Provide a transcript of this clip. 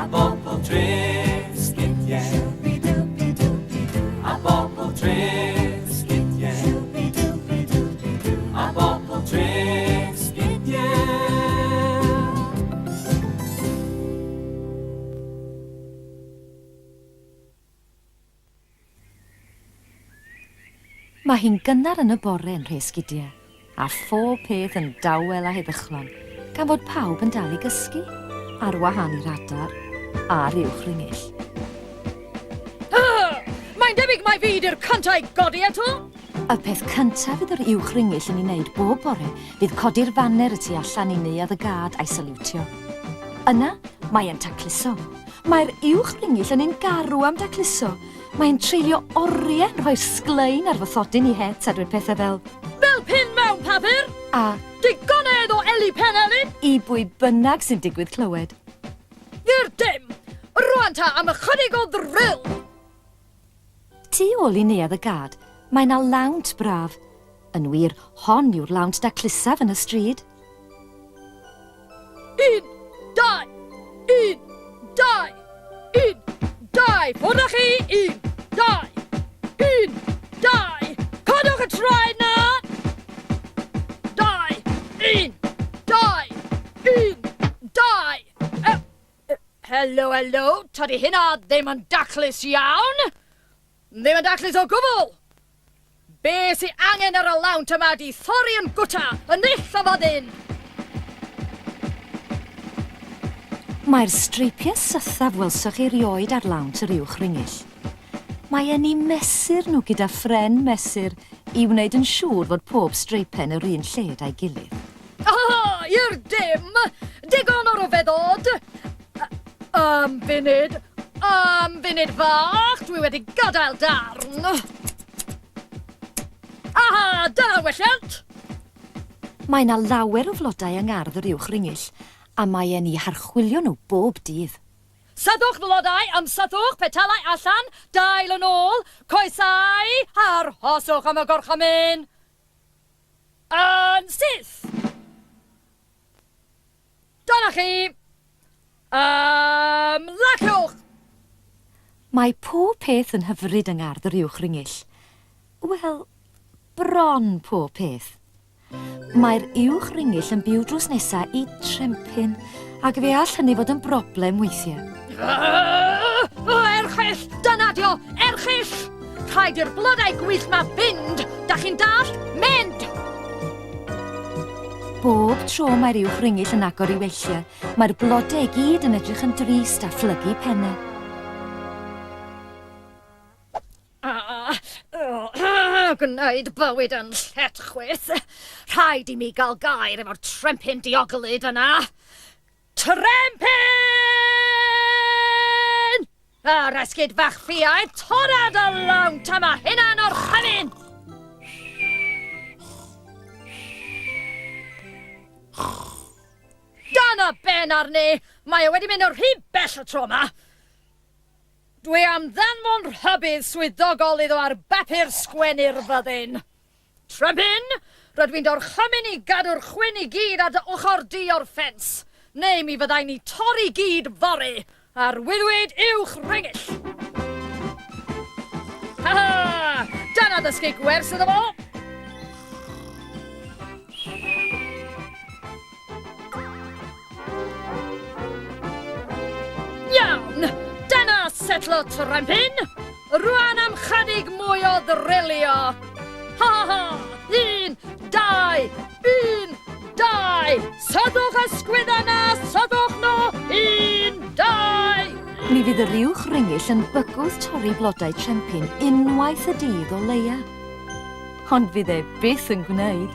A bobl Tresgidiau. A bobl Tresgidiau. A bobl Tresgidiau. Mae hi'n gynnar yn y bore yn Rhes Gidia, a phob peth yn dawel a heddychlon, gan fod pawb yn dal i gysgu, ar wahân i'r adar a'r uwch ringyll. Mae'n debyg mai fi 'di'r cynta i godi eto! Y peth cyntaf fydd yr uwch ringyll yn ei wneud bob bore fydd codi'r faner y tu allan i Neuadd y Gad a'i saliwtio. Yna, mae e'n tacluso. Mae'r uwch ringyll yn un garw am dacluso. Mae'n treulio oriau yn rhoi'r sglein ar fathodyn i het a dweud pethau fel Fel pin mewn papur! A Digonedd o eli pen eli! I bwy bynnag sy'n digwydd clywed. I'r dim! Rwan ta am ychydig o ddril! Tu ôl i Neuadd y Gad, mae 'na lawnt braf. Yn wir, hon yw'r lawnt daclusaf yn y stryd. Un, dau, un, dau, un, dau, ffwrdd â chi, un, dau, un, dau, codwch y traed 'na! Dau, un, dau, un, dau. Helo, helo, tydi hynna ddim yn daclus iawn! Ddim yn daclus o gwbl! Be sy angen ar y lawnt yma di thorri yn gwta, yn null o fyddin! Mae'r streipiau sythaf welsoch chi erioed ar lawnt yr uwch ringyll. Mae e'n eu mesur nhw gyda phren mesur i wneud yn siŵr fod pob streipen yr un lled a'i gilydd. Ah, i'r dim! Digon o ryfeddod! Am funud, am funud fach, dwi wedi gadael darn! Aha, dyna welliant! Mae 'na lawer o flodau yng ngardd yr uwch ringyll, a mae e'n eu harchwilio nhw bob dydd. Syddwch flodau, ymsyddwch, petalau allan, dail yn ôl, coesau, arhoswch am y gorchymyn! Yn syth! Dyna chi! Ymlaciwch! Mae pob peth yn hyfryd yng ngardd yr Uwch Ringyll. Wel, bron pob peth. Mae'r Uwch Ringyll yn byw drws nesa i Trempyn, ac fe all hynny fod yn broblem weithiau. O, erchyll! Dyna dio! Erchyll! Rhaid i'r blodau gwyllt 'ma fynd! Da chi'n dallt? Mynd! Bob tro mae'r uwch ringyll yn agor i weithio, mae'r blodau i gyd yn edrych yn drist a phlygu pennau. Gwneud bywyd yn lletchwith. Rhaid i mi gael gair efo'r trempyn dioglyd yna. Trempyn! Yr esgid fach ffiaidd, torra dy lawnt am a hunan o'r chymyn! Dan y ben arni! Mae e wedi mynd yn rhy bell y tro yma. Dwi am ddanfon rhybudd swyddogol iddo ar bapur sgwennu'r fyddin. Trempyn, rydw i'n dorchymyn i gadw'r chwyn i gyd ar dy ochr di o'r ffens, neu mi fyddai'n i torri gyd fory! Arwyddwyd uwch ringyll! Ha ha! Dyna ddysgu gwers iddo fo! Iawn! Dyna setlo Trempyn! Rwan am chydig mwy o ddrilio! Ha ha ha! Un, dau, un, dau! Syddwch y sgwydda na, syddwch nhw! Un, dau! Mi fydd yr uwch ringyll yn bygwth torri blodau trempyn unwaith y dydd o leia. Ond fydd e byth yn gwneud.